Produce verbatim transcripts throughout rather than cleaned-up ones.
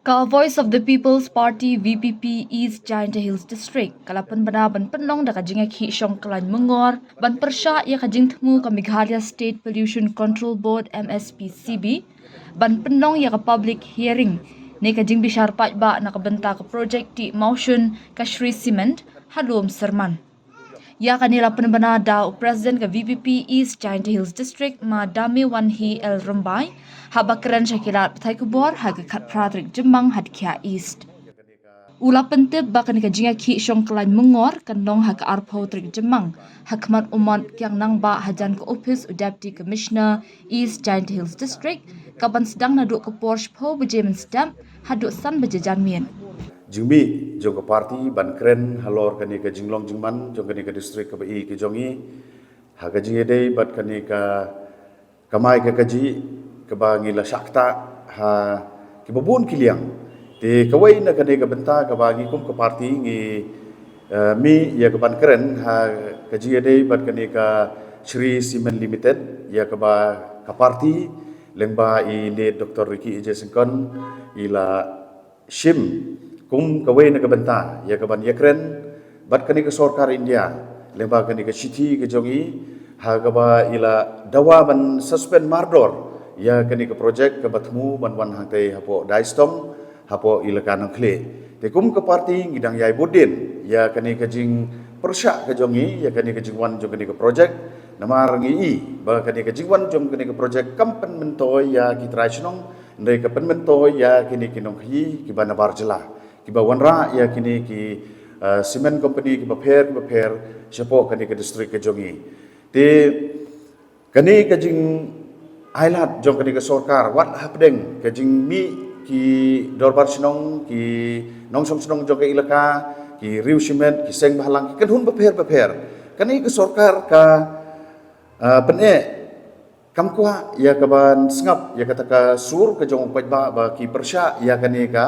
Ka Voice of the People's Party, V P P, East Jaintia Hills District ka la pynbna ban pynlong da ka jingïakhih shong kyllain myngor ban pyrshah ïa ka jingthmu ka Meghalaya State Pollution Control Board, M S P C B, ban pynlong ïa ka public hearing ne ka jingbishar paidbah na ka bynta ka projek tih mawshun ka Shree Cement ha Lum Syrman. Ïa kane la pynbna da u President ka V P P East Jaintia Hills District, Ma Damewanhi L Rymbai, haba kren sha ki lad pathai khubor ha ka khatphra tarik Jymmang ha Dkhiah East. U la pyntip ba kane ka jingïakhih shong kyllain myngor kan long ha ka arphew tarik Jymmang ha khmat u Mot Kiang Nangbah hajan ka ophis u Deputy Commissioner East Jaintia Hills District, ka ban sdang naduh ka por shiphew baje mynstep haduh san baje janmiet. Jingmih jong ka party ban kren halor kane ka jinglong jingman jong kane ka district kaba i ka jong i, ha ka jingïadei bad kane ka kamai ka kajih kaba ngi la shah ktah ha kiba bun ki liang. Te kawei na kane ka bynta kaba ngi kum ka party ngi, eh, mih ïa ka ban kren ha ka jingïadei bad kane ka Shree Cement Limited, ïa kaba ka party lyngba i ne Doctor Ricky A J Syngkon i la shim kum kawei na ka bynta ïa ka ban ïakren bad kane ka sorkar India lyngba kane ka shithi ka jong i, ha kaba i la dawa ban suspend mardor ïa kane ka projek kaba thmu ban wan hangtei hapoh Daistong, hapoh Elaka Nongkhlieh. Te kum ka party ngi dang ïai bud dien ïa kane ka jingpyrshah ka jong i, ïa kane ka jingwan jong kane ka projek. Namar ngi i ba kane ka jingwan jong kane ka projek kam pynmyntoi ïa ki trai shnong, hynrei ka pynmyntoi ïa kine ki nongkhaïi kiba nabar jylla, kiba wanrah ïa kine ki, eh, cement company kiba pher kiba pher shapoh kane ka district ka jong i. Te kane ka jingailad jong kane ka sorkar, wat hapdeng ka jingmih ki dorbar shnong, ki nongshong shnong jong ka elaka, ki riew shimet, ki seng bhalang, ki kynhun bapher bapher, kane ka sorkar ka, ah, pyneh kam kwah ïa ka ban sngap ïa kata ka sur ka jong u paidbah ba ki pyrshah ïa kane ka,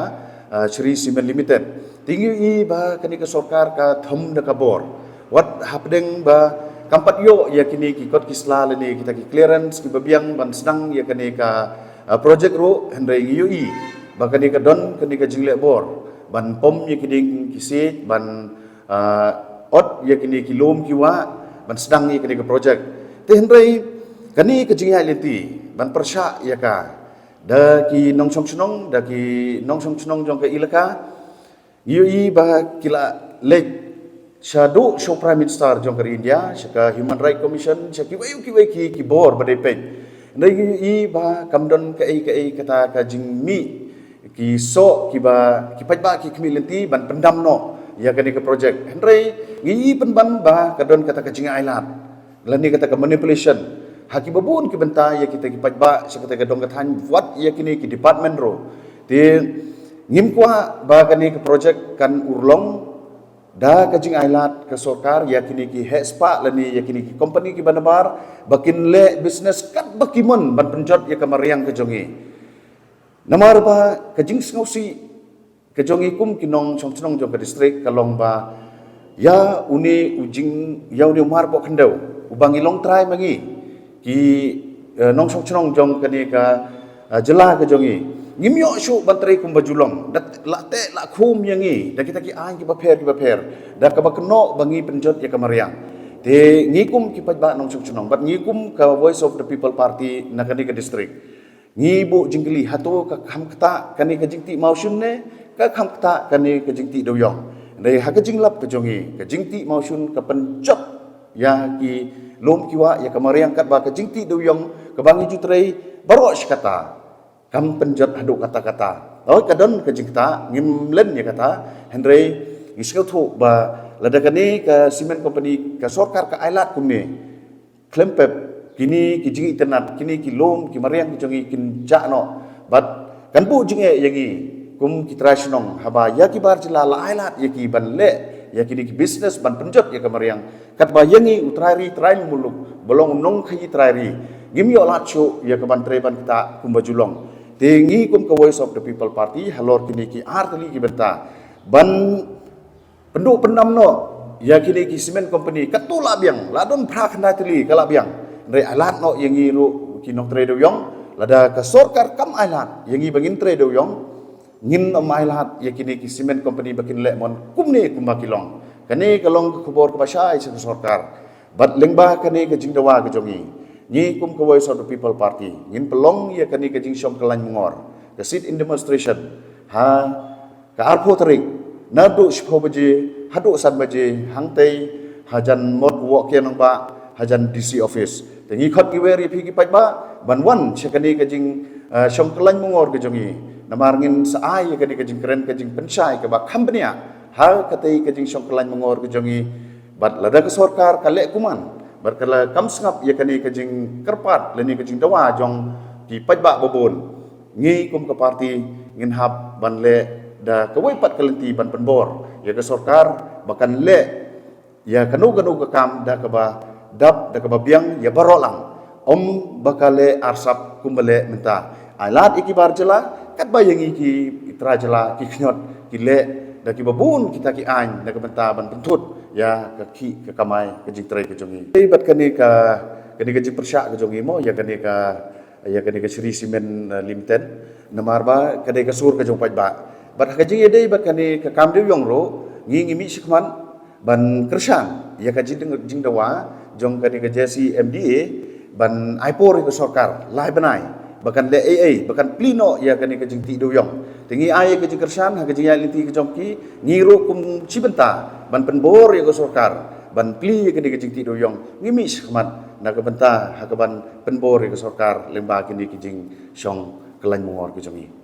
ah, Shree Cement Limited. Te ngi i ba kane ka sorkar ka thom da ka bor, wat hapdeng ba kam pat ïoh ïa kine ki kot ki sla lane kita ki clearance kiba biang ban sdang ïa kane ka, ah, projek ruh, hynrei ngi ïohi ba kane ka don kane ka jingleh bor ban pom ïa ki dieng ki siej, ban, ah, ot ïa kine ki lum ki wah ban sdang ïa kane ka projek. Te hynrei kane ka jingïaid lynti ban pyrshah ïa ka da ki nongshong shnong, da ki nongshong shnong jong ka elaka, ngi ïohi ba ki la leit shaduh sha u Prime Minister jong ka ri India, sha ka Human Rights Commission, sha kiwei kiwei ki, ki bor ba dei peit. Hynrei ngi ïohi ba kam don kaei kaei kata ka jingmih ki soh kiba ki paidbah ki khmih lynti ban pyndam noh ïa kane ka projek. Hynrei ngi i pynban ba ka don kata ka jingailad lane kata ka manipulation ha kiba bun ki bynta ïa kita ki paidbah sha kata ka dong ka thaiñ, wat ïa kine ki department ruh. Te ngim kwah ba kane ka projek kan urlong da ka jingailad ka sorkar ïa kine ki heh spah lane ïa kine ki company kiba nabar ba kin leh business katba ki mon ban pynjot ïa ka mariang ka jong i. Namar ba ka jingsngewsih ka jong i kum ki nongshong shnong jong ka district ka long ba ïa une u jing, ïa une u mar bok khyndew uba ngi long trai ma ngi ki, eh, nongshong shnong jong kane ka, eh, jylla ka jong i, ngim ïoh shuh ban trei kumba ju long. Da la teh la khum ïa ngi da kita ki aiñ kiba pher kiba pher, da kaba kynnoh ba ngi pynjot ïa ka mariang. Te ngi kum ki paidbah nongshong shnong bad ngi kum ka Voice of the People Party na kane ka district, ngi buh jingkylli, hato ka kham ktah kane ka jingtih mawshun ne ka kham ktah kane ka jingtih dewïong? Hynrei ha ka jinglap ka jong i, ka jingtih mawshun ka pynjot ïa ki lum ki wah, ïa ka mariang, katba ka jingtih dewïong kaba ngi ju trei baroh shi katta kam pynjot haduh katta katta. Oi, ka don ka jingktah, ngim len ïa kata, hynrei ngi sngewthuh ba lada kane ka cement company, ka sorkar ka ailad kumne, khlem pep kine ki jingitynnad, kine ki lum ki mariang ki jong i kin jah noh. Bad kan buh jingeh ïa ngi kum ki trai shnong haba ïa ki bar jylla la ailad ïa ki ban leh ïa kine ki business ban pynjot ïa ka mariang, katba ïa ngi u trai ri trai muluk ba long u nongkhaïi trai ri, ngim ïoh lad shuh ïa ka ban trei ban ktah kumba ju long. Te ngi kum ka Voice of the People Party halor kine ki ar tylli ki bynta ban pynduh pyndam noh ïa kine ki cement company, katto la biang, la don phra khyndai tylli ka la biang, hynrei ailad noh ïa ngi ruh ki nongtrei dewïong. Lada ka sorkar kam ailad ïa ngi ba ngin trei dewïong, ngin ym ailad ïa kine ki cement company ba kin leh mon kumne kumba ki long. Kane ka long ka khubor kaba shai sha ka sorkar. Bad lyngba kane ka jingdawa ka jong ngi, ngi kum ka Voice of the People Party ngin pynlong ïa kane ka jingshong kyllain mungor, ka sit-in demonstration, ha ka arphew tarik, naduh shiphew baje haduh san baje, hangtei hajan Mot Woh Kiang Nangbah, hajan D C office. Te ngi khot ngi wer ïa phi ki paidbah ban wan sha kane ka jing, eh, shong kyllain mungor ka jong ngi. Namar ngin sa ai ïa kane ka jingkren ka jingpynshai kaba kham bniah ha katei ka jingshong kyllain mungor ka jong ngi. Bad lada ka sorkar ka leh kumne, bad ka la kam sngap ïa kane ka jingkyrpad lane ka jingdawa jong ki paidbah babun, ngi kum ka party ngin hap ban leh da kawei pat ka lynti ban pynbor ïa ka sorkar ba kan leh ïa kano kano ka kam da kaba dap, da kaba biang ïa baroh lang. Ym ba ka leh arsap kumba leh mynta. Ailad ïa ki bar jylla, katba ïa ngi ki trai jylla ki khñiot ki leh da kiba bun kita ki aiñ na ka bynta ban pynthut ïa ka khih ka kamai ka jingtrei ka jong ngi. Dei bad kane ka, kane ka jingpyrshah ka jong ngi mo ïa kane ka, ïa kane ka Shree Cement, eh, Limited. Namar ba ka dei ka sur ka jong paidbah. Bad ha ka jingïadei bad kane ka kam dewïong ruh, ngi ngi mih shakhmat ban kyrshan ïa ka jingdeng-, jingdawa jong kane ka J C M D A ban ai por ïa ka sorkar lai bnai ba kan leh ei ei, ba kan plie noh ïa kane ka jingtih dewïong. Te ngi ai ïa ka jingkyrshan ha ka jingïaid lynti ka jong ki, ngi ruh kum shi bynta ban pynbor ïa ka sorkar ban plie ïa kane ka jingtih dewïong, ngi mih shakhmat na ka bynta ha kaban pynbor ïa ka sorkar lyngba kine ki jingshong kyllain mungor ka jong ngi.